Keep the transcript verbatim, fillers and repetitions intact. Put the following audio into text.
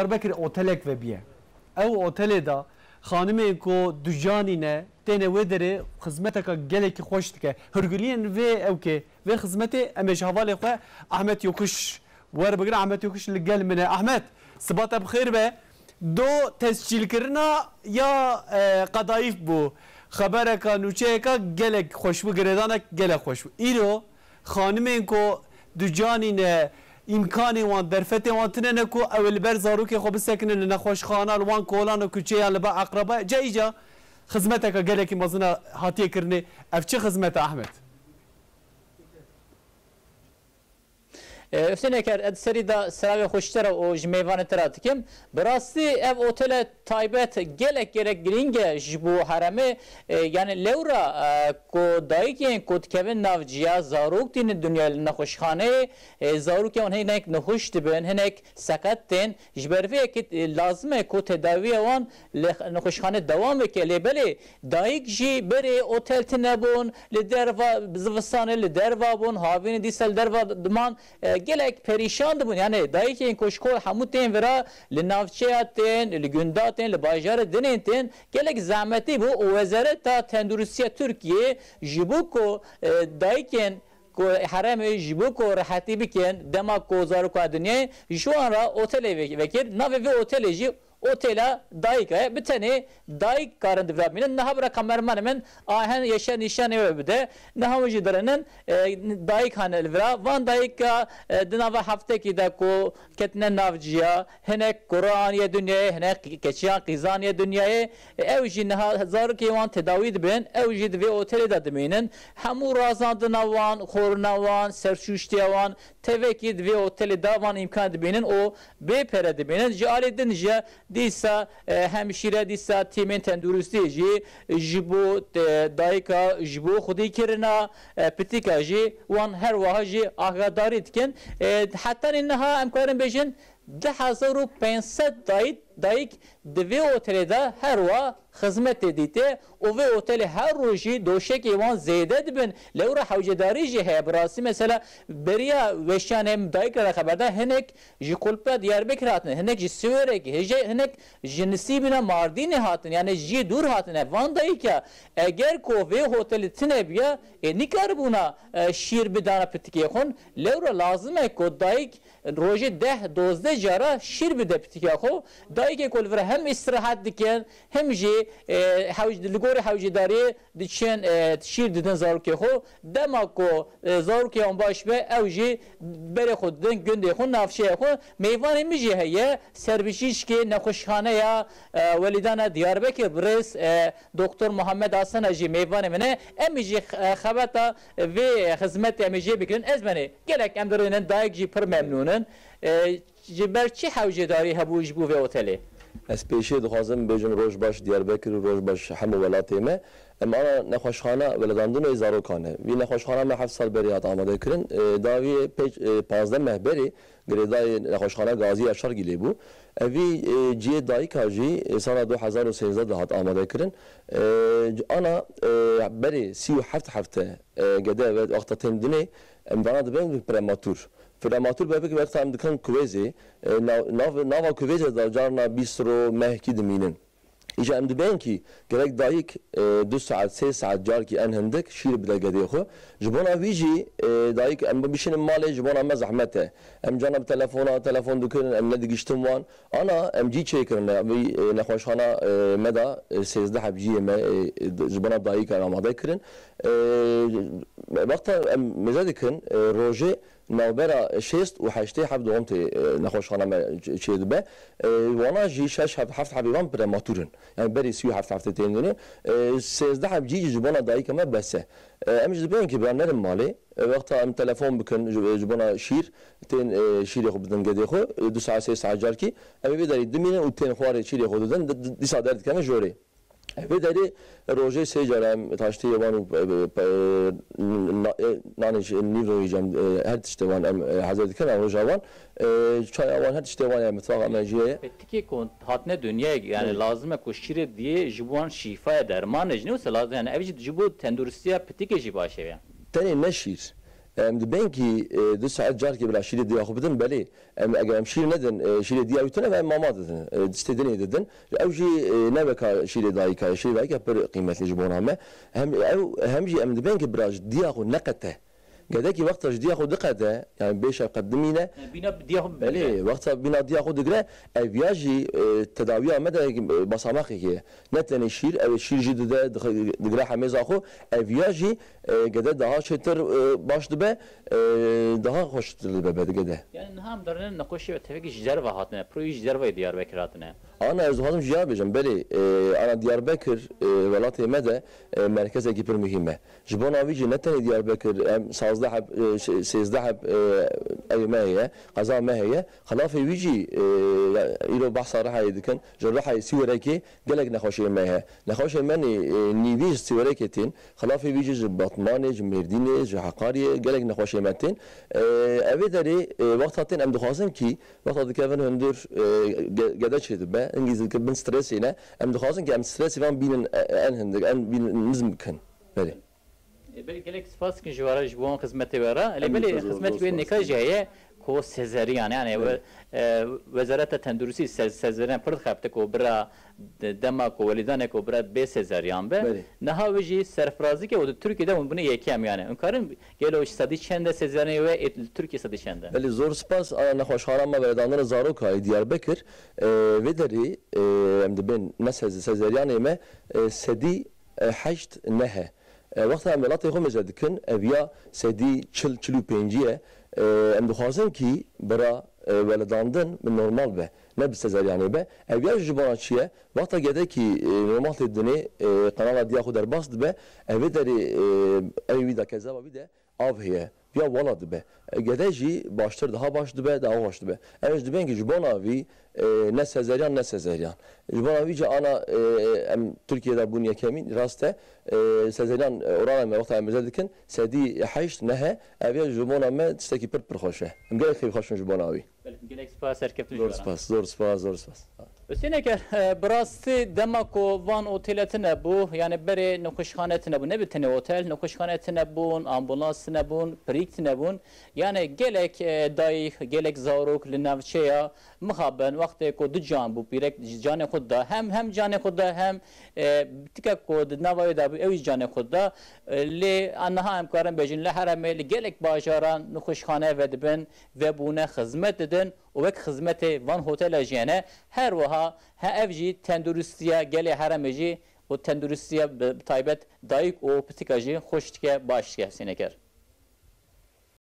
Diyarbekir otelek vebiye. Ew otelê de xanimên ku ducanî ne, têne wê derê xizmeteka gelekî xweş dike. Hûrguliyên vê ewkê, vê xizmetê em ê ji hevalê xwe Ahmet Yokuş werbigrin. Ahmet Yokuş li gel min e. Ahmet, siba te bi xêr be. Do tescîlkirina ya, e, qedayîf bû. Xebereka, nûçeyeka gelek xweş bû, girêdanek gelek xweş bû. Îro xanimên ku ducanî ne, îmkanê wan, derfetê wan tune ne ku ew ê li ber zarokê xwe bisekinin li nexweşxana, li wan kolan û kuçeyan, li ba eqreba, ca îca xizmeteke gelekî mezin a hatiye kirinê. Ev çi xizmet e, Ahmet? E, Hüseyin Eker, ez serî de selavê xwe ji te re û ji mêvanê te re dikim. Bi rastî ev otele taybet gelek, gelek girîng e ji bo herêmê. E, yani lewra, e, ku dayikên ku dikevin nav ciya, zarok tînin dinyayê li nexweşxaneyê, e, zarokên wan hinek nexweş dibin, hinek seqet tên. Ji ber vê yekê, e, lazim e ku tedawiya wan li nexweşxane dewam bike. Lê belê dayik jî berê otel tune bûn, li derva zivistanê li derva bûn, havînê dîsa li derva diman. E, gelek perîşan dibûn. Yani dayikên ku ji kol hemû tên vira li navçeya tên, li gunda tên, li bajarê dinên tên, gelek zehmetî bû û Wezareta Tenduristiya Tirkiyê ji bo ku, e, dayikên ku herêmê ji bo ku rehetî bikin, dema ku zaroka dinyayê, ji wan re otelê ve-, vekir. Navê vê otelê jî Otela Dayika ye. Bi tenê dayik karin di vira bînin. Niha bira kamermanê min Ahen Yeşe nîşanê we bide. Niha hûn jî dirinin, e, dayik hane li vira. Van dayika, e, di nava heftekî de ku ketine nav ciya, hinek kuran ye dinyayê, hinek qî-, keçiyan qîzan ye dinyayê. E, ew jî niha zarokê wan tedawî dibin, ew jî di vê otelê de dimînin. Hemû razandina wan, xorina wan, serşûştiya wan, tevekî di vê otelê de van îmkan dibînin û bê pere dibînin. Ji alî din jî dîsa, e, hemşîre, dîsa tîmên tenduristiyê jî ji bo, e, dayika, ji bo xwedîkirina, e, pitika jî wan her wiha jî agadarî dikin. E, hetanî niha em karin bêjin du hezar û pênc sed dayî-, dayik di vê otelê de her wiha xizmetê dîtê û vê otelê her roj jî doşekê wan zêde dibin. Lewra hewcedarî jî heye. Bi rastî mesela beriya weşanê em dayika re xeber da, hinek ji Kulpa Diyarbekir hatine, hinek ji Siwêrekê, hije-, hinek ji Nisîbîna Mardînê hatin, yani jî dûr hatine. Van dayika eger ku vê otelê tune biya, ê nikaribûna, e, şîr bidana pitikê xwe. Lewra lazim e ku dayik rojê deh dozdeh cara şîr bide pitika xwe. Dayikê ku li vir hem îstirahat dikin, hem jî, e, hewc-, li gorî hewcedariyê diçin, e, şîr didin zarokê xwe. Dema ku, e, zarokê wan baş be, ew jî berê xwe didin gundê xwe, navçeyê xwe. Mêvanê min jî heye, serbijîşkê nexweşxaneya, e, Welîdana Diyarbekir, birêz, e, Doktor Muhammed Asena jî mêvanê min e. Em jî, e, xebata vê xizmetê em ê jê bikirin. Ez benê, gelek em dirênin, dayik jî pir memnûn in. E, ji ber çi hewcedarî hebû ji bo vê otelê? Ez pêşiyê dixwazim bêjim roj baş Diyarbekir û roj baş hemû welatê me. Em ana nexweşxana weledandinoyê zarokan e. Vî nexweşxana me heft sal berê hat amade kirin. E, dawiyê pêş, e, pazdeh meh berê girêdayê nexweşxana Gazî Yaşar Gîlê bû. Evî, e, cihê dayika jî, e, sala du hezar û sêzdeh de hat amade kirin. E, ana, e, berê sî û heft hefte, e, gede ve wexta tên dinê, em vana dibin prematûr. Prematûr be bik wexta em dikin kuvêzê, e, nav-, nav-, nava kuvêzê de carna bîst ro mehkî dimînin. Îja em dibên kî gerek dayik, e, du saet, sê saet carkî en hindik şîr bide gedê xwe. Ji bona vî jî, e, dayik em bişînin malê ji bona me zehmet e. Em carna bi telefona, telefon dikirin, em nedigiştin wan. Ana em cî çêkirine, vî, e, nexweşxana, e, me de, e, sêzdeh heb ciyê me, e, e, ji bona dayika amade kirin. E, wexta em mêze dikin, e, rojê navbera şêst û heştê heb doğum tê, e, nexweşxana me ç-, çê dibe. E, wana jî şeş heb, heft hebê wan prematûr in. Yani berî sî û heft heftê tên dinê. E, sêzdeh heb cî jî ji bona dayika me bes e. E, em ji dibên ki bira nerin malê. E, wexta em telefon bikin ji, ji bona şîr, tên, e, şîrê xwe bidin gedê xwe, e, du saet sê saet carkî. Em ê vê derî dimînin û tên xwarê şîrê xwe didin, di-, di-, dîsa derdikevin jorê. Vê derê rojê sê cara em taştê wan û, e, e, na-, e, nanê ji nîv rojê cem, e, her tiştê wan em, e, hazir dikin, em roja wan, e, çaya wan, her tiştê wan ya mitfaqa me jî ye. Pitikê ku hatine dinyayê, yani lazim e ku şîrê diyê ji bo wan şîfa ye, derman e, ji ne wisa lazim, yani ev jî ji bo tenduristiya pitikê jî baş e ya. Tenê ne şîr, Em dibên kî, e, du saet carkê bila şîrê diya xwe bidin, belê. Em, eger em şîr nedin, e, şîrê diya wî tune ve em mama didin. E, tiştê dinê didin. Ew jî, e, ne weka şîrê dayika ye. Şîrê dayika pir qîmetli ji bona me. Hem ew, hem jî em dibên ki bira ji diya xwe neqete. Gedekî wexta ji diya xwe diqete, yani bê şev qet dimîne. E, bîna diya xwe bimîne. Belê, wexta bîna diya xwe digre, ev ya jî, e, tedawiya me de, e, basamaqekê ye. Ne tenê şîr, ew ê şîr jî dide, dix-, digre hemêza xwe. Ev ya jî, e, gede daha çêtir, e, baş dibe, e, daha xweştir dibe be gede. Yani niha em derine nexweşî ve tevekî ji derve hatine, proyî ji derve Diyarbekir hatine. Ana ez dixwazim ji ya bêjim, belê, e, ana Diyarbekir, e, welatê me de, e, merkezekî pir muhîm e. Ji bona vî jî ne tenê Diyarbekir, em sazdeh heb, e, se-, sêzdeh heb, e, evê me heye, qeza me heye. Xilafê wî jî, e, îro behsa Rihayê dikin, ji Rihayê Sîwerekê gelek nexweşê me heye. Nexweşê me nê, e, nîvî ji Sîwerekê tên, xilafê wî jî ji Batmanê, ji Mêrdînê, ji Heqariyê gelek nexweşê me tên. E, evê derê, e, wexta tên em dixwazin kî, wexta dikevin hundir, e, ge-, gede çêdibe, hingî dike bin stresê ne. Em dixwazin kî em stresê van bînin, e, en hindik, en bînin nizm bikin. Belê. E, belê gelek spas dikin ji we re, ji bo xizmetê we re. Lê Em belê jî xizmet zor wê spas neka dikin. Jî heye ku sezeryan, yani Belê. we-, e, Wezareta Tenduristî se-, sezeryan pir dixebite ku bira de-, dema ku welîdanê ku bira bê sezeryan be. Belê. Niha wê jî serfirazî ke û di Tirkiyê de hûn bûne yekem yani. Hûn karin gelo ji sedî çend e sezeryanê we ê li Tirkiyê sedî çend e? Belê zor spas. Ana nexweşxana me veledandina zaroka ê Diyarbekir, e, vê derê, e, em dibên ne sez-, sezeryanê me, e, sedî, e, heşt neh e. E, wexta em welatê xwe mêze dikin, ev ya sedî çil, çil û pêncî ye. E, em dixwazin kî bira, e, weledandin bi normal be, ne bi sezeryanê be. Ev ya ji bona çi ye? Wexta gedekî, e, normal tê dinê, e, qenala diya xwe derbas dibe, evê derê, e, ew wî de kezeba wî de av heye. Ya wala dibe. E, gede jî baştir, daha baş dibe, daha xweş dibe. Em ji dibên ki ji bona vî, e, ne sezeryan, ne sezeryan. Ji bona vî jî ana, e, em Tirkiye de bûn yekemîn, rast e. E, sezeryan, e, orana me wexta em mêze dikin, sedî heşt nehe, ev ya ji bona me tiştekî pir pir xweş e. Em gelek xêr xweş in ji bona wî. Belê, gelek spas, serkeftin ji we re. Zor spas, zor spas, zor spas. Hüseyin Eker, e, bi rastî dema ku van otele tine bû, yani berê nexweşxane tine bû, ne bi tenê otel, nexweşxane tine bûn, ambulans tine bûn, pirîk tine bûn. Yani gelek, e, dayik, gelek zarok li navçeya mixabin, wextê ku du can bû, pîrek canê xwe da, hem, hem canê xwe da, hem, e, tika ku di nava wê de bû, ew jî canê xwe da. E, lê a niha em karin bêjin, li heremê, li gelek bajaran nexweşxane vedibin, vebûne, xizmet didin û wek xizmetê van hotela jî hene. Her wiha he ev jî tenduristiya gelê herêmê jî û tenduristiya bi, bi taybet dayik û pitika jî xweş dike, baş dike Hüseyin Eker.